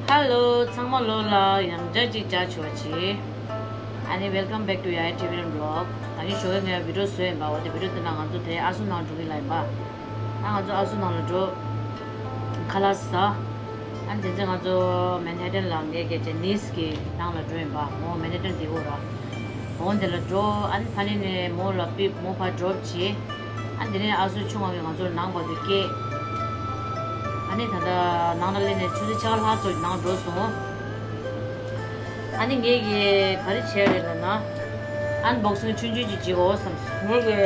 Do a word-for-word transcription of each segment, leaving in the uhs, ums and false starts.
Hello ཚང་མ་ལོ་ལ་ཡང་བསྐྱར་ཅིག་མཇལ་ཆོག་ཅིག་ཨ་ནི། Welcome back to Yaya T V Vlog. ད་གིན་ཞོགས་ཀས་ངས་བི་ཌིའོ་བཟོས་ཡིན་པ། འོ་དེ་བི་ཌིའོ་དེ་ནང་ང་ཚོ་དེ་ཨ་སུ་ནང་འགྲོ་གི་ལ་ཡིན་པ། ཨ་ང་ཚོ་ཨ་སུ་ནང་ལ་འགྲོ། ཁ་ལག་ཟ། ཨ་ནི་དེ་ཚེ་ང་ཚོ་མན་ཧེ་ཊན་ལ་ངའི་སྐད་ཆ་ནིས་ཀྱི་ནང་ལ་འགྲོ་ཡིན་པ། མོ་མན་ཧེ་ཊན་དེ་འོ་ར། འོ་དེ་ལ་འགྲོ། ཨ་ནི་ཕ་ནི་ནས་མོ་ལ་པིག་མོ་ཕར་ཌོབ་བྱེད། ཨ་དེ་ནས་ཨ་སུ་ཆུང་བ་གིས་ང་ཚོ་ནང་བར་དུ་སྐྱེལ། ཨ་ནི་ད་ལྟ་ནང་ལ་སླེབས་ནས་ཆུ་ཚོད་ཕྱེད་ཀ་ལྷག་ཙམ་ནང་འགྲོ་སོང་། ཨ་ནི་ངས་ཀྱི་ག་རེ་བྱས་རེད་ལབ་ན། ཨན་བོག་སིང་ཆུང་ཆུང་ཅིག་བྱེད་དགོས་བསམ་སོང་། ངས་ཀྱི་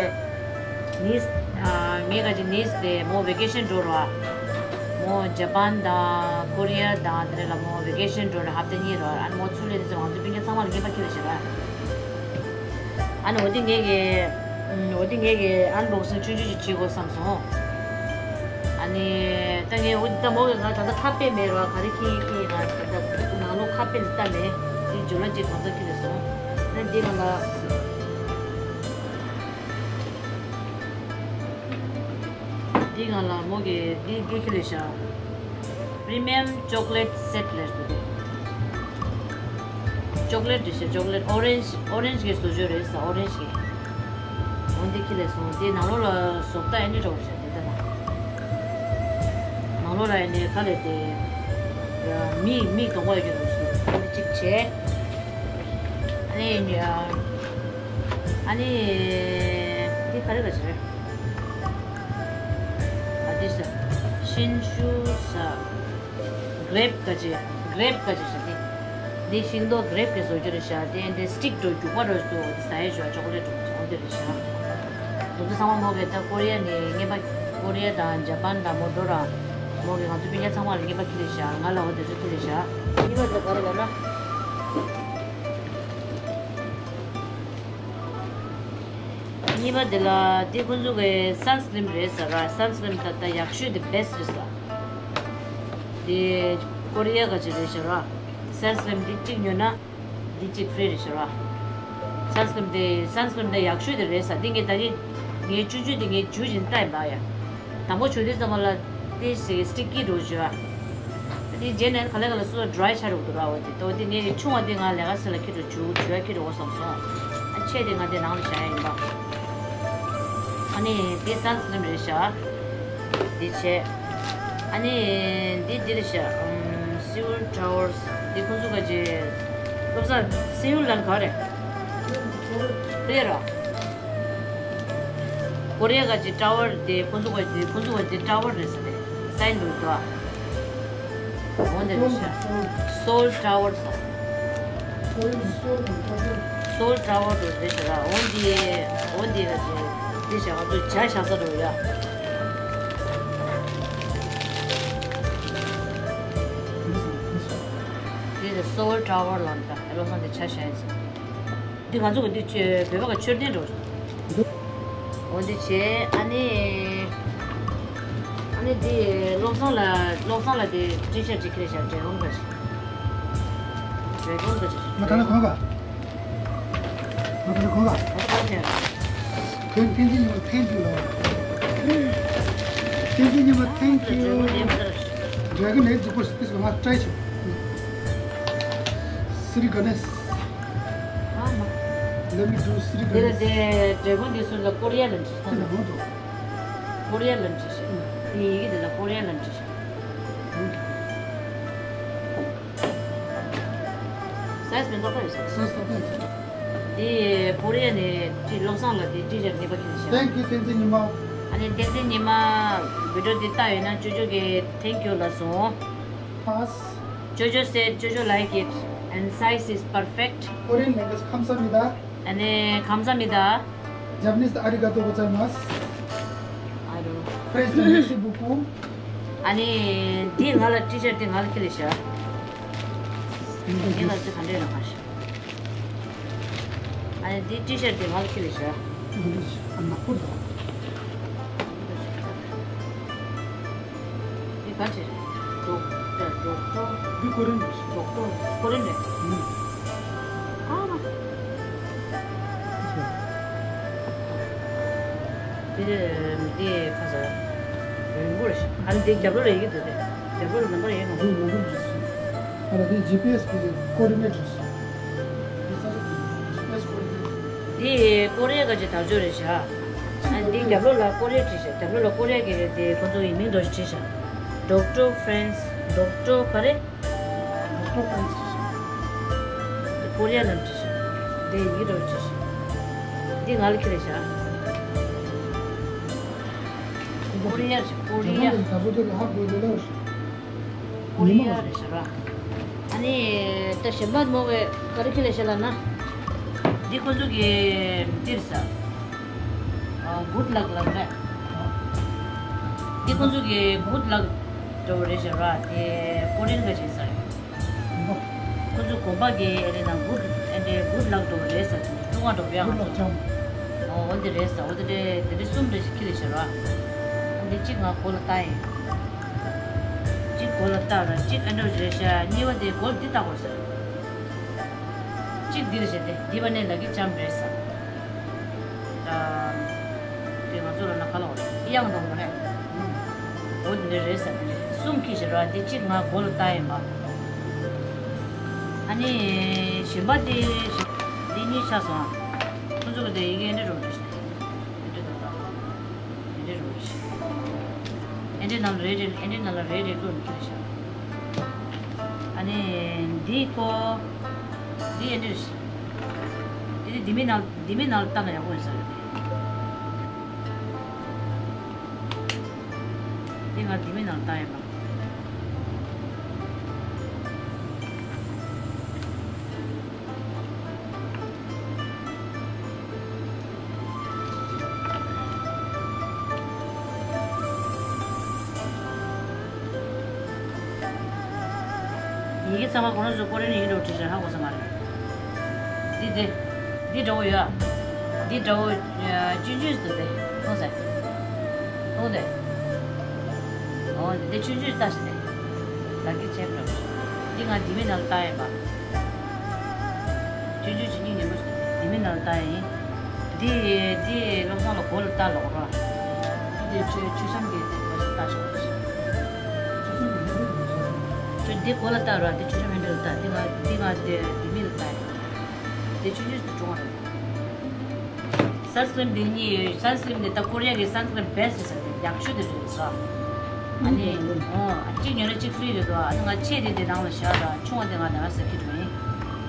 ནིས་ཨ་ངས་ག་ཅིག་ནིས་དེ་མོ་ཝེ་ཀེ་ཤན་འགྲོ་ར། མོ་ཇ་པན་དང་ཀོ་རི་ཡ་དང་དེ་རེད་ལ། མོ་ཝེ་ཀེ་ཤན་འགྲོ་ར། ཧབ་ཏ་གཉིས་ར། ཨ་ནི་མོ་ཚུར་སླེབས་དུས་ང་ཚོ་སྤུན་ཀྱག་ཚང་མ་ལ་རྔན་པ་འཁྱེར་བཞག་ར། ཨ་ནི་འོ་དེ་ངས་ཀྱི་ཨུམ། འོ་དེ་ངས་ཀྱི་ཨན་བོག་སིང་ཆུང་ཆུང་ཅིག་བྱེད་དགོས་བསམ་སོང་། ཨ་ནི་ད་ངས་འོ་དེ་ད་མོ་གིས་ང་ད་ལྟ་ཁ་དཔེ་མེད་ར། ག་རེ་འཁྱེར་འཁྱེར་ཡིན། ང་ད་ལྟ་ནང་ལོགས་ཁ་དཔེ་ལ་ལྟ་མེད། དེ་ཇོ་ལ་ཅིག་གང་ཚ་འཁྱེར་རེད་སོང་། ཨ་ནི་འདི་ང་ལ། འདི་ང་ལ་མོ་གིས་འདི་འདི་འཁྱེར་ལས་བཞག Premium chocolate set ལས་འདུག་སྟེ། ཅོག་ལེ་ཊི་རེད་ཤག་ཅོག་ལེ་ཊི། ཨོ་རེན་ཇི། ཨོ་རེན་ཇི་གི་བཟོ་བཅོས་རེད་ཟེར། ཨོ་རེན་ཇི་གི། འོ་འདི་འཁྱེར་ལས་སོང་། འདི་ནང་ལོགས་ལ་བཟོ་ལྟ་ཨེ་ནི་འདྲ་བོ་ཞིག་འདི་ལྟ་ན། ནང་ལོགས་ལ་ཨེ་ནི་ག་ལས་དེ། མིག་མིག་གདོང་པ་ཡོད་ཀྱི་འདུག་ཟེར། འདི་གཅིག་བྱས། ཨ་ནི་ཨ་ནི་འདི་ག་རེ་ག་ཅི་རེད། ཨ་འདི་ཟ། ཤིན་ཤུ་ཟ། གྲེབ་ཀ་ཅེ། གྲེབ་ཀ་ཅེ་ཤ་དེ། འདི་ཤིང་ཏོག་གྲེབ་ཀྱི་བཟོ་རྒྱུ་རེད་ཤག་དེ་འདི་སི་ཊིག་འགྲོ་རྒྱུག་པ་འགྲོ་འདུག་ཟ་ཡས་ཞོ་ཅོག་ལེ་ཊི་འགྲོ་འོ་དེ་རེད་ཤག་འདི་ཚོ་ཚང་མ་མོ་གིས་ད་ཀོ་རི་ཡ་ནས་རྔན་པ། ཀོ་རི་ཡ་དང་ཇ་པན་དང་མོ་འགྲོ་ར། མོ་གིས་ང་ཚོ་སྤུན་ཀྱག་ཚང་མ་ལ་རྔན་པ་འཁྱེར་རེད་ཤག་ང་ལ་འོ་དེ་ཚོ་འཁྱེར་རེད་ཤག་གཉིས་པ་དེ་ག་རེ་ལབ་ན། གཉིས་པ་དེ་ལ་དེ་ཁོང་ཚོ་གི་སན་སི་ཀྲིམ་རེད་ཟེར་ར། སན་སི་ཀྲིམ་ད་ལྟ་ཡག་ཤོས་དེ་བེ་སི་ཊི་རེད་ཟེར། དེ་ཀོ་རི་ཡ་ག་ཅིག་རེད་ཟེར་ར། སན་སི་ཀྲིམ་འདི་གཅིག་ཉོས་ན་འདི་གཅིག་ཧྥི་རི་རེད་ཟེར་ར། སན་སི་ཀྲིམ་དེ་སན་སི་ཀྲིམ་དེ་ཡག་ཤོས་དེ་རེད་ཟེར། འདི་ངས་ད་གིན་ངའི་ཆུང་ཆུང་དེ་ངས་འཇུ་བཞིན་ལྟ་ཡིན་པ་ཡ། དང་པོ་བྱུག་དུས་ཙམ་པ་ལ་དེ་ཞིག་སི་ཊིག་གི་འགྲོ་བྱུང་བ། དེ་རྗེས་ནས་ག་ལེ་ག་ལེ་སུ་ལ་ཌི་རའི་ཆགས་འགྲོ་གི་འདུག་ར། འོ་དེ་ཏོ་དེ་ངས་ཆུང་བ་དེ་ང་ལས་ཀ་ཟེར་ལ་ཁྱེར་འགྲོ་བྱུག་བྱུག་ཡ་ཁྱེར་འགྲོ་བསམ་སོང་། ཨ་ཆེ་དེ་ང་དེ་ནང་ལ་བཞག་ཡ་ཡིན་པ། ཨ་ནི་དེ་སན་སི་ཀྲིམ་རེད་ཤག་དེ་བྱས། ཨ་ནི་དེ་འདི་རེད་ཤག་ཨམ། སི་ཝུལ་ཊ་ཝར་སི་དེ་ཁོང་ཚོ་ག་ཅེ། བློ་བཟང་སི་ཝུལ་ལབ་ག་རེད། རེད་ར། ཀོ་རི་ཡ་ག་ཅིག་ཊ་ཝར་དེ་ཁོ་ཚོ་ག་ཅིག་ཁོ་ཚོ་ག་ཅིག་ཊ་ཝར་རེད་ཟེར་ཏེ་སའིན་འདུག་ཏོ། འོ་འདི་རེད་ཤག་སོལ་ཊ་ཝར་ཟེར། སོལ་ཊ་ཝར་རེད་ཟེར་ར། འོ་འདི་འོ་འདི་ག་ཅིག་འདི་ཤག་ང་ཚོ་ཇ་བཞག་ས་འགྲོ་ཡ། འདི་ལ་སོལ་ཊ་ཝར་ལབ་འདྲ། བློ་བཟང་དེ་ཇ་བཞག་ཡིན་ཟེར། འདི་ང་ཚོ་གི་འདི་ཆོས་བོད་པ་གི་མཆོད་རྟེན་འགྲོ། འོ་འདི་བྱས་ཨ་ནི། ཨ་ནི་འདི་བློ་བཟང་ལ་བློ་བཟང་ལ་འདི་ཊི་ཤར་ཊི་ཅིག་ཁྱེར་བཞག་འབྲས་སྤུངས་ག་ཅིག་འབྲས་སྤུངས་ག་ཅིག་ང་ད་ནི་གོན་ག་ང་ད་ནི་གོན་ག་ང་ད་ག་ཅིག་ཁོས་བསྟན་འཛིན་ཉི་མ་thank you ལབ། བསྟན་འཛིན་ཉི་མ་thank you འབྲས་སྤུངས་ནས་འཛུགས་པར་སི་ཏི་སི་ང་ཏྲའི་ཆུ། སི་རི་ག་ནས། ཨ་མ། Let me do Sri དེ་ལ་Ganesh. དེ་འབྲས་སྤུངས་འདི་ཚོ་ལ་ཀོ་རི་ཡ་ལ་འབྲི་ཤག་དེ་ལ་ཧོན་ཏོ། ཀོ་རི་ཡ་ལ་འབྲི་ཤག་དེ་ཡི་གེ་དེ་ལ་ཀོ་རི་ཡ་ལ་འབྲི་ཤག་སའི་ཛི་མི་འདྲ་པོ་ཡོད་ས། སའི་ཛི་འདྲ་པོ་ཡོད་ས། དེ་ཀོ་རི་ཡ་ནས་ཀྲི་བློ་བཟང་ལ་དེ་ཀྲི་ཞབས་ངེས་པ་ཁྱེར་ཤག Thank you བསྟན་འཛིན་ཉི་མ། ཨ་ནི་བསྟན་འཛིན་ཉི་མ་བི་ཌིའོ་འདི་ལྟ་ཡོད་ན་ཅོ་ཅོ་གི་thank you ལབ་སོང་། Pass. ཅོ་ཅོ་said ཅོ་ཅོ་like it and size is perfect. Korean language 감사합니다. ཨ་ནི་감사합니다. Japanese arigatou gozaimasu. I don't know. French ལ་merci beaucoup. ཨ་ནི་འདི་ང་ལ་ཊི་ཤར་ཊི་འདི་ང་ལ་ཁྱེར་ལས་བཞག་འདི་ལ་ཅི་ག་འདྲས་ལ་མ་ཤེས། ཨ་ནི་འདི་ཊི་ཤར་ཊི་འདི་ང་ལ་ཁྱེར་ལས་བཞག་འདི་ག་ཅི་རེད། ཌོག་ཊར་ཌོག་ཊར། འདི་ཀོ་རི་ཡན་རེད། ཌོག་ཊར་ཀོ་རི་ཡན་རེད། ཨ་མ། འདི་འདི་ཁ་ས་རིང་པོ་རེད། ཨ་ནི་འདི་རྒྱབ་ལོགས་ལ་ཡི་གེ་འདུག་སྟེ། རྒྱབ་ལོགས་ལ་ནམ་བར་ཡིན་ནོ། འདི་ནམ་བར་རེད། ཨ་ལ་འདི་ཇི་པི་ཨེས་གི་ཀོ་ཨོར་ཌི་ནེ་ཊར་རེད། འདི་ས་ཆ་འདི་ཇི་པི་ཨེས་ཀོ་ཨོར་ཌི་ནེ་ཊར། འདི་ཀོ་རི་ཡ་ག་ཅིག་དར་ལྕོག་རེད་བཞག་ཨ་འདི་རྒྱབ་ལོགས་ལ་ཀོ་རི་ཡ་བྲིས་བཞག་རྒྱབ་ལོགས་ལ་ཀོ་རི་ཡ་གི་རེད། དེ་ཁོ་ཚོ་ཡི་མིང་འདྲ་བོ་ཞིག་བྲིས་བཞག་ཌོག་ཊར་ཕ་རན་སི། ཌོག་ཊར་ག་རེ། ཌོག་ཊར་ཕ་རན་སི་བྲིས་བཞག་ཀོ་རི་ཡ་ལ་བྲིས་བཞག་དེ་ཡི་གེ་འདྲ་བོ་བྲིས་བཞག་འདི་ང་ལ་ཁྱེར་བཞག་ཀོ་རི་ཡ་རེད། ཀོ་རི་ཡ། ད་ཚོ་དེ་ལ་ཧ་གོ་ལེ་ལ་ཧྲི། ཀོ་རི་ཡ་རེད་ཤག་ར། ཨ་ནི་ད་གཞན་པ་མོ་གི་ག་རེ་ཁྱེར་ལས་བཞག་ལབ་ན། འདི་ཁོ་ཚོ་གི་འདིར་ས། ཨ་གུཌ་ལག་ལབ་རེད། འདི་ཁོ་ཚོ་གི་གུཌ་ལག་འདྲ་བོ་རེད་ཤག་ར། དེ་ཀོ་རི་ཡན་ག་ཅིག་ས་རེད། ཁོ་ཚོ་དགོན་པ་གི་ཨེ་རེད་ན་གུཌ་ཨེ་འདྲའི་གུཌ་ལག་འདྲ་བོ་རེད་ས། ཀྲུང་ཧྭ་འདྲ་བོ་ཡ་ང་ཚོ། ཨོ་འདི་རེད་ས། འོ་དེ་འདྲའི་དེ་འདྲའི་གསུམ་རེ་ཞིག་ཁྱེར་ལས་བཞག་ར། འདི་གཅིག་ང་གོ་ལ་བཏགས་ཡིན། གཅིག་གོ་ལ་བཏགས་ར་གཅིག་ཨ་འདྲ་རེད་ཤག་གཉིས་པ་དེ་གོ་ལ་འདི་བཏགས་དགོས་ཟེར། གཅིག་འདི་རེད་ཤག་དེ་འདི་བ་ནས་ལ་གི་ཅམ་རེད་ས། ཨ་དེ་ང་ཚོ་ལ་ན་ཁ་ལོ་དབྱངས་དང་མ་རེད། འོ་འདི་རེད་ས། འདི་རེད་གསུམ་ཁྱེར་ཤག་ར། འདི་གཅིག་ང་གོ་ལ་བཏགས་ཡིན་པ། ཨ་ནི་གཞན་པ་དེ་འདི་གཉིས་ཆགས་སོང་ཨ། ཁོ་ཚོ་གི་དེ་ཡི་གེ་འདི་རུ་རེད་ཤག་འདི་འདྲ་འདུག་ད། འདི་འདྲ་རུ་ཞིག་འདི་འདྲ་ནང་ལ་རེ་རེ་འདི་འདྲ་ནང་ལ་རེ་རེ་བླུགས་ནས་ཁྱེར་ཤག་ཨ་ནི་འདི་ཀོ། འདི་འདི་འདྲ་ཞིག་འདི་འདི་མི་ནང་འདི་མི་ནང་ལ་བལྟ་ན་ཡག་པོ་ཡིན་ས་རེད། འདི་ང་འདི་མི་ནང་ལ་བལྟ་ཡིན་པ། ཡི་གེ་ཚང་མ་ཁོ་རང་ཚོ་ཀོ་རི་ཡན་ཡིན་འགྲོ་བྲིས་བཞག་ཧ་གོ་ས་མ་རེད། འདི་འདི། འདི་འདྲ་བོ་ཡོད། འདི་འདྲ་བོ། ཆུང་ཆུང་ཞིག་འདུག་སྟེ། མཐོང་ས། མཐོང་སྟེ། འོ་འདི་ཆུང་ཆུང་ཞིག་ལྟ་ཞིག་སྟེ། ད་གི་ཆེན་པོ། འདི་ང་འདི་མི་ནང་ལ་ལྟ་ཡིན་པ། ཆུང་ཆུང་ཞིག་སྙིང་ཉེ་མོ་ཞིག་འདི་མི་ནང་ལ་ལྟ་ཡིན། འདི་འདི་བློ་བཟང་ལ་གོ་ལ་ལྟ་ལོག་ར། འདི་ཆུ་ཆུ་ཤམ་གི་འདི་གོ་ལ་ལྟ་ཞིག་ཆུ་འདི་གོ་ལ་ལྟ་ར། འདི་ཆུ་ཤམ་ཧེན་ཌལ་ལ་ལྟ། འདི་ང་འདི་ང་འདི་འདི་མི་ལ་ལྟ་ཡིན། དེ་ཆུང་ཆུང་ཞིག་ཏུ་བྱུང་བ་རེད། སན་སི་ཀྲིམ་འདི་གཉིས་ཡོད། སན་སི་ཀྲིམ་འདི་ད་ཀོ་རི་ཡ་གི་སན་སི་ཀྲིམ་བེ་སི་ཟེར་ཏེ་ཡག་ཤོས་དེ་རེད་ཟེར། ཨ་ནི་ཨོ་གཅིག་ཉོས་ན་གཅིག་ཧྥི་རི་རེད་འདུག་ཨ་ནི་ང་ཆེ་དེ་དེ་ནང་ལ་བཞག་ར། ཆུང་བ་དེ་ང་ནང་ས་ཁྱི་འགྲོ་ཡིན།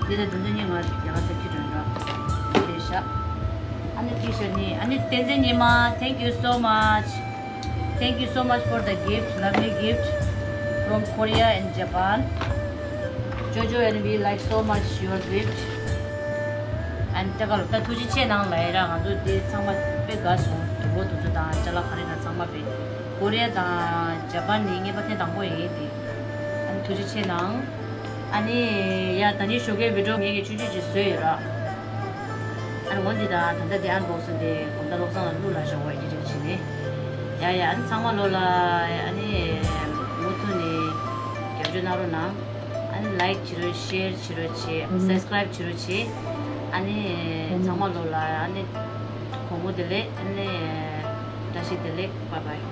འདི་ད་དེ་ཚོ་གཉིས་ང་རྒྱ་གར་ས་ཁྱི་འགྲོ་ཡིན་ར། དེ་བཞག་ཨ་ནི་ཊི་ཤར་གཉིས། ཨ་ནི་བསྟན་འཛིན་ཉི་མ། Thank you so much. Thank you so much for the gift, lovely gift from Korea and Japan. Jojo and we like so much your gift. And ད་ག་ལ་ད་ཐུགས་རྗེ་ཆེ་གནང་ལབ་ཡ་ར། ང་ཚོ་འདི་ཚང་མ་དཔེ་དགའ་སོང་། དུ་བོ་དུ་ཚོ་དང་ཅ་ལག་ག་རེ་ན་ཚང་མ་དཔེ། ཀོ་རི་ཡ་དང་ཇ་པན་ནི་ངེས་པ་ཐེངས་དང་པོ་ཡིན་ཏེ། ཨ་ནི་ཐུགས་རྗེ་ཆེ་གནང་། ཨ་ནི་ཡ་ད་ནི་ཞོགས་ཀའི་བི་ཌིའོ་ངེད་ཀྱི་ཆུང་ཆུང་ཅིག་བཟོས་ཡོད་ར། ཨ་ནི་འོ་འདི་དང་ད་ལྟ་འདི་ཨན་བོག་སིང་འདི་དགོང་དག་བློ་བཟང་ལ་གླུ་ལ་ཞོག་པ་ཡིན་གཅིག་བྱས་ནས། ཡ་ཡ་ཨ་ནི་ཚང་མ་ལོ་ལ་ཨ་ནི་མུ་མཐུད་ནས་རྒྱབ་སྐྱོར་གནང་རོགས་གནང་། ཨ་ནི་ལའིཀ་བྱེད་རོགས། ཤེར་བྱེད་རོགས་བྱེད། སབ་སི་ཀ་རའིབ་བྱེད་རོགས་བྱེད། ཨ་ནི་ཚང་མ་ལོ་ལ་ཨ་ནི་དགོང་མོ་བདེ་ལེགས། ཨ་ནི་བཀྲ་ཤིས་བདེ་ལེགས། བཱའི་བཱའི།